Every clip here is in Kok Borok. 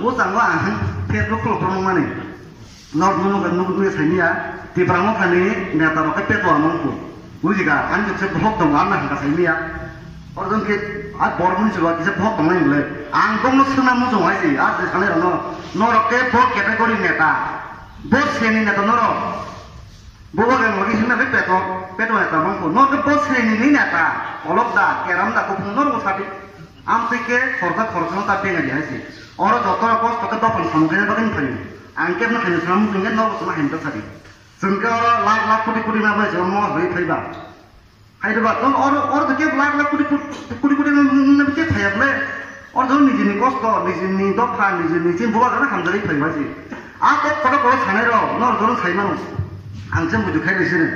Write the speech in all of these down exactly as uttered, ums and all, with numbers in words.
Bwskango ang Facebook khuluk phano mani. Norok nuknukha, nuknukya saimanya, Tipra Motha ni neta rok khe peto amang kho. Bujikha, ani khe bohok tongo, ano hwnka saimanya. Oro jong khe, a borok ni chuba kisa bohok tongnai hinwi. Ang bokno swngna muchung hai se, a je sanai rokno. Norok khe bo category neta. Bo sreni neta norok. Bubagra ni logi himna khe peto, peto neta mangkho. Norok khe bo sreni ni neta. Kolok da, keram da, kuphung norok sadi. Amtwi khe khoroksa khoroksano ta bengari hai se. Oro joto rok kosto khe dophani samung khaina bagwi phaio. Ang khe no khaina samung tongkhe norok sama himta sadi. Chwng khe oro lakh lakh koti koti ma bai chwng mo rwi phaiba. Hai rwba, tong oro, oro to khe lakh lakh koti koti, koti koti no, no, no, khe phaiya bole. Oro to nijini kosto, nijini dopha, nijini chini bubagra no hamjagwi phaiba se. A kok kotor kotor sanai rok, nor jono sai mano. Ang se buju khai bai sini.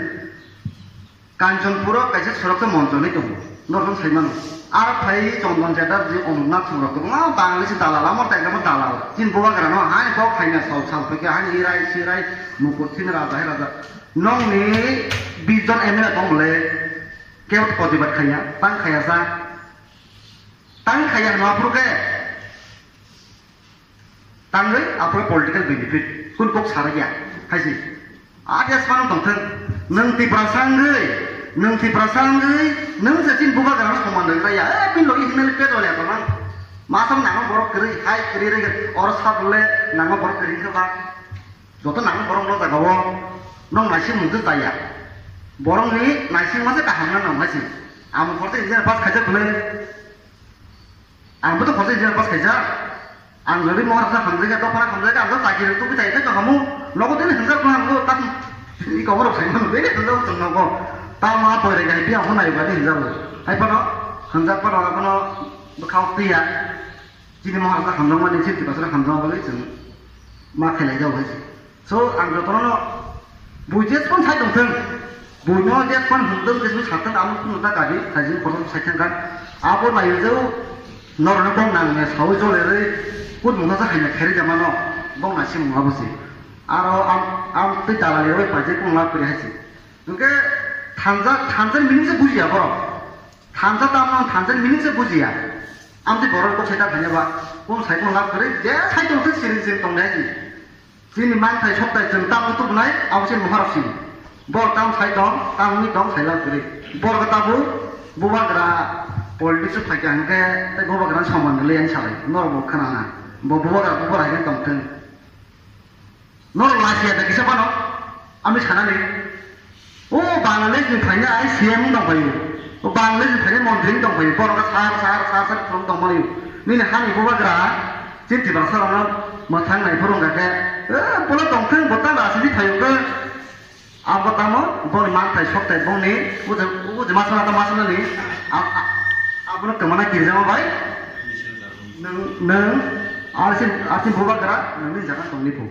Kanchanpuro kaisa sorok se moncho ni tongo. Nor jono sai mano. Ar phai Chondon Chatterjee, Onurnath Song rok tongo. A Bangladesh dalal, amo tai amo dalal. Chini bubagra no, hai kok khaina sal sal phai khe, hai irai sirai, mukut thini raja, hai raja. Nokni bish jon M L A tong bole, kebo to protibad khaiya, tang khaiya sa, tang khaiya hwnma phuru khe, tangwi aphuru political benefit, kun kok sara ya, hai se. Adi asmano tongthung, nwng Tiprasa wngwi, nwng Tiprasa wngwi, nwng se chini bubagra no soman rwgwlaiya, eh, bini logi hinmani pet wale tongma. Masam nangma borok kwrwi, hai kwrwi rwgwi, oro sabole nangma borok kwrwi khe ba. Joto nang borok no jaga o, nong naising mung twi chaya. Borok ni naising masa kaham na nong naising. Ang khorsa engineer pass khaijak bwle. Ang bo to khorsa engineer pass khaijak. Ang jodi mohar sa hamjai ga, dophana hamjai ga, ang to chakri rok tubui chai tei kahamu. Nogo tini hamjak bwle ang bo tak i kobor rok sai mano, bini hamjak tong nogo. Ta ma pore ga, bia hwnai ba ni hamjak. Hai phano hamjak phano, phano bwkhao twi ya. Chini Maharajak hamjakmani, chini Tiprasarok hamjakma bagwi chwng ma khailai jago hai se. So, ang jotono no bui jesphano sai tongthung, buino jesphano hwnthung, jesphano sathung, amo kunu ta kadi, khaijini kotor sai thangkha. Abo naiwi jao norokno bong nangne saui jolerwi kut mungsa sa haino kherwi jamano bong naising mung abo se. Aro am, am twi dalali rwi paijak kunu lab kwrwi hai se. Hwnkhe thansa, thansa ni meaning se bujiya borok. Thansa tamo thansa ni meaning se bujiya. Amtwi borok kok sai ta thanya ba. Kung sai kung lab kwrwi je sai tong se siring siring tong nai. Chini manthai soktai chwng tamo tubunai abo se moharok sini. Bor tam sai tong, tam ni tong sai lab kwrwi. Bor khe tabuk bubagra politics o phaikha hwnkhe tei bubagra soman le yang salai. Norok bo khana na. Bo bubagra bubagra hai tong thung. Norok lachiya da kisa phano, ami sanani. O Bangladesh ni phaina ai C M wng tongphaio. O Bangladesh ni phaina montri wng tongphaio. Borok sar, sar, sar, sar wng tongmani. Nini hani bubagra, chini Tiprasa rokno mwthang nai phuru wngkha khe, eh, bola tongthung, bo ta lachidi phaio khe. Abo tamo, boni manthai sokthai bongni, uji, uji masana ta masanani, a, a, abono twmana kirjama bai. Nwng, nwng, arsi, arsi bubagra, nwngni jaga tongni phu.